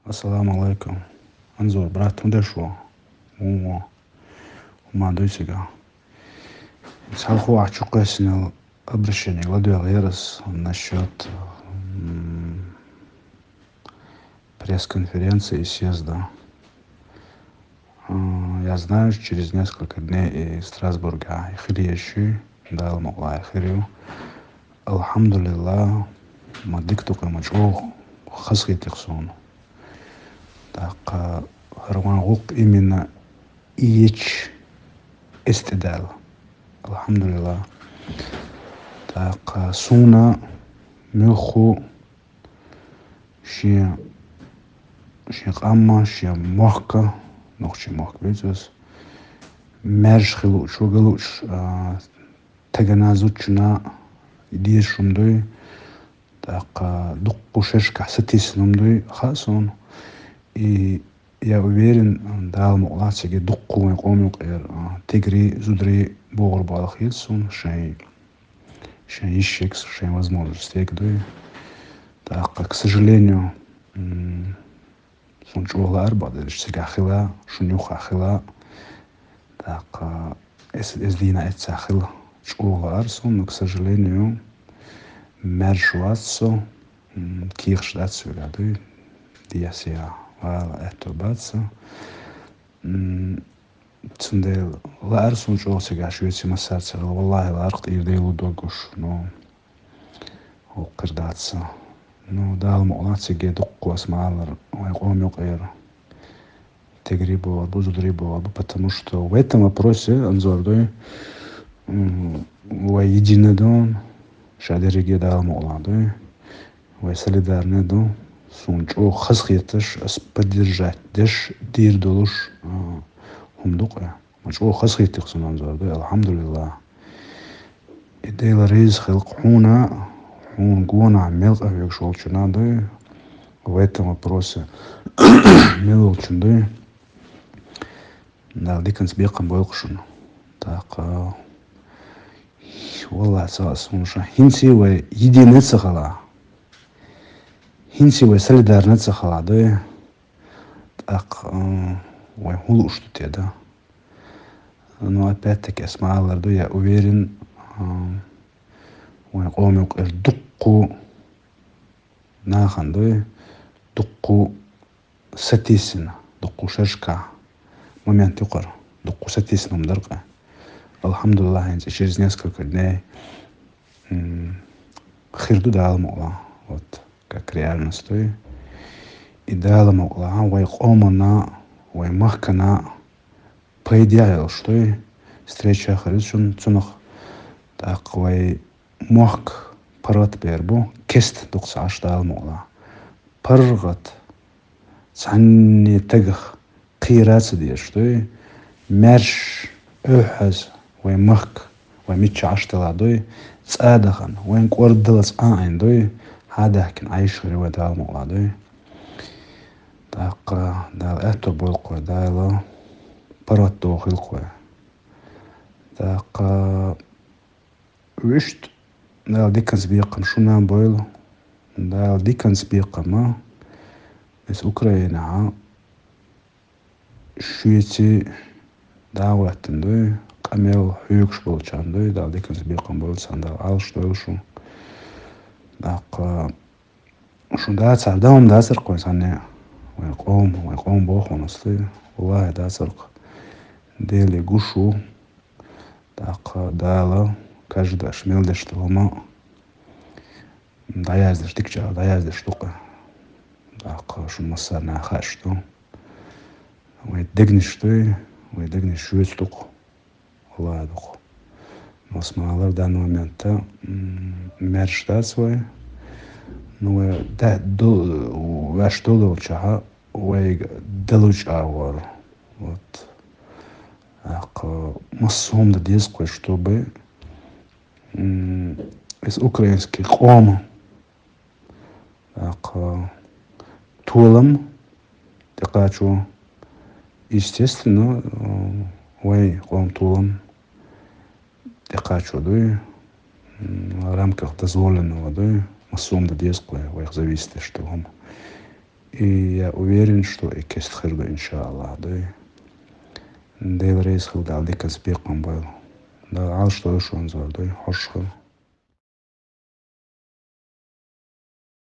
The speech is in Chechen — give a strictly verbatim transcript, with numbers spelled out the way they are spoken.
Ассаламу алейкум. Анзор, брат, хӀун деш ва? ХӀун ва? ХӀума дуй цига? Цхьалхо ахь чу кхоьссинал обращение ладоьгӀ ярас насчет, м, пресс-конференции и съезда. А, я знаю, через несколько дней и Страсбурга хир ю, Дала мукъалахь хир ю. Алхьамдулиллах, ма дика ду-кх, ма чӀогӀа хазахетар суна. ТӀаккха хӀара вайн гӀуллакх именно и еча эс тӀедаьлла. Алхьамдулиллах. ТӀаккха суна муьлхха шен, шен къам а, шен мохк а, нохчийн мохк бецӀас, маьрша хилла луучу, ган луучу, а, тагана, зудчунна дезаш хӀума дуй, тӀаккха дуккха шерашкахь сатийсина хӀума дуй, хаьа суна. И я уверен, Дала мукъалахь, цига дуккха вайн къома юкъера, а, тигарий, зударий богӀур бала хета суна, шайн, шайн йишега, шайн возможностега дуй. ТӀаккха, к сожалению, м, суна чӀогӀа лаар бакъдерг, цигахь хилла, шуна юххехь хилла. ТӀаккха эс, эс дийна эццахь хилла чӀогӀа лаар суна, но, к сожалению, маьрша вац со, м, кехаш дац соьга дуй, дехьа-сехьа вала аьтто бац сан. М, цундела лаар суна чӀогӀа цигахь Швецехь массаьрца хилла, валлахӀи, лаар-кх, тӀера Делан дог гуш, но хӀокхуьра дац сан. Ну, Дала мукъалахь, цига дуккха ас ма-аллара, вайн къома юкъера тигарий богӀур бу, зударий богӀур бу, потому что в этом вопросе, Анзор дуй, м, вай единый ду, ша дерриге, Дала мукъалахь, дуй, вай солидарный ду, суна чӀогӀа хазахеташ, ас поддержать деш, дийр долуш, а, хӀума ду-кх. Ма чӀогӀа хазахетар суна, Анзор дуй, алхьамдулиллах. И Дела реза хила-кх хьуна, хьуна гонахь мел къахьоьгуш волчунна дуй, в этом вопросе мел волчунна дуй. Дала диканца бекхам бойла-кх шуна. ТӀаккха, валлахӀи, ца хаьа суна шуна, хӀинца вай единый ца хилахь, хӀинца вай солидарный ца хилахь дуй, тӀаккха, а, вай хӀун лууш ду те, да? Но опять-таки ас ма-аллара дуй, я уверен, а, вайн къома юкъера дуккха нахана дуй, дуккха сатийсина, дуккха шерашкахь момент ю-кх хӀара, дуккха сатийсина хӀума дара-кх. Алхьамдулиллах, хӀинца через несколько дней, м, хир ду, Дала мукъалахь, вот, как реальность дуй. И Дала мукъалахь, вай къомана, вай махкана пайде йолуш дуй, встреча хир ю цун-, цунах, тӀаккха вай мохк паргӀат бер бу, кеста дукха ца Ӏаш, Дала мукъалахь. ПаргӀат, цхьанне тагах кхера ца дезаш дуй, маьрша, оьхьаза вай махка, вай мичча Ӏаш делахь дуй, цӀа а дахана, вайн кӀордаллица Ӏа а Ӏийна дуй, хьа а даьхкина Ӏайша хир ю вай, Дала мукъалахь, дуй. ТӀаккха Дала аьтто бойла-кх вай, Дала паргӀат дохийла-кх вай. ТӀаккха вуьшта Дала диканца бекхам шуна а бойла. Дала диканца бекхам а, ас Украинехь Швеци дӀа а гӀоьттина дуй, къамел хьоьгуш болчарна дуй, Дала диканца бекхам бойла царна, Дала Ӏалашдойла шу. ТӀаккха шун дацахь, дан хӀума дацара-кх вайн цхьанне, вайн къома, вайн къома боху хьуна ас дуй, валлахӀи, дацара-кх. Деле гуш ву, тӀаккха Дала каждый аша мел деш долу хӀума дӀаяздеш, дика чӀагӀ дӀаяздеш ду-кх. ТӀаккха шуна массарна а хаьаш ду. Вай дегнаш дуй, вай дегнаш шуьца ду-кх, валлахӀи, ду-кх. Но ас ма-аллара, данный момент, м, маьрша дац вай. Ну, вай да-, ду-, ваьш долу йолчохь, вайга далучу агӀор. Вот. ТӀаккха массо а хӀума дан деза-кх вай, чтобы, м, ас украинский къома, тӀаккха, толам тӀекхачо, естественно, вай къома толам тӀекхачо дуй, м, в рамках дозволенного дуй, массо а хӀума дан деза-кх вай, вайх зависит деш долу хӀума. И я уверен, что и кест хир ду, иншааллах, дой. Дела раиз хила, Дала диканца бекхам бойла. Дала Ӏалашдойла шоана, зӀамигой, дой, хьожаш хила.